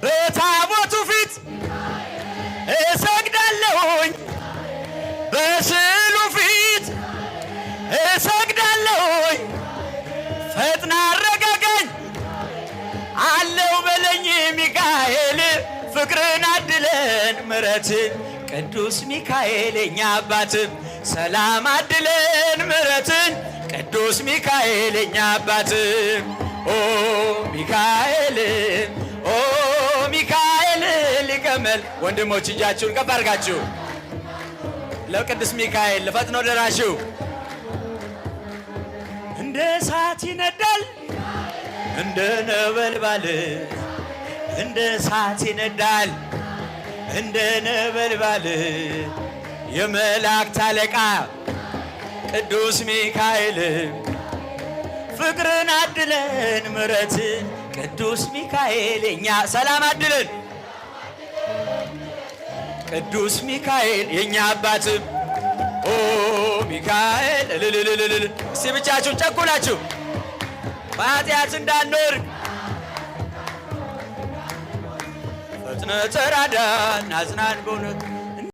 በታቦቱ ፊት እሰግዳለሁኝ፣ በስዕሉ ፊት እሰግዳለሁኝ። ፈጥና አረጋጋኝ አለው በለኝ ሚካኤል፣ ፍቅርን አድለን ምሕረትን ቅዱስ ሚካኤል የኛ አባት፣ ሰላም አድለን ምሕረትን ቅዱስ ሚካኤል የኛ አባት። ኦ ሚካኤል፣ ኦ ሚካኤል ሊቀመል። ወንድሞች፣ እጃችሁን ከፍ አድርጋችሁ ለቅዱስ ሚካኤል ለፈጥኖ ደራሹ። እንደ እሳት ይነዳል እንደ ነበልባል፣ እንደ እሳት ይነዳል እንደ ነበልባል የመላእክት አለቃ ቅዱስ ሚካኤል። ፍቅርን አድለን ምሕረትን ቅዱስ ሚካኤል የኛ፣ ሰላም አድለን ቅዱስ ሚካኤል የኛ አባት። ኦ ሚካኤል እልልልልል። እስቲ ብቻችሁን ጨኩላችሁ በኃጢአት እንዳንወድቅ ፈጥነ ተራዳን አጽናን በእውነት።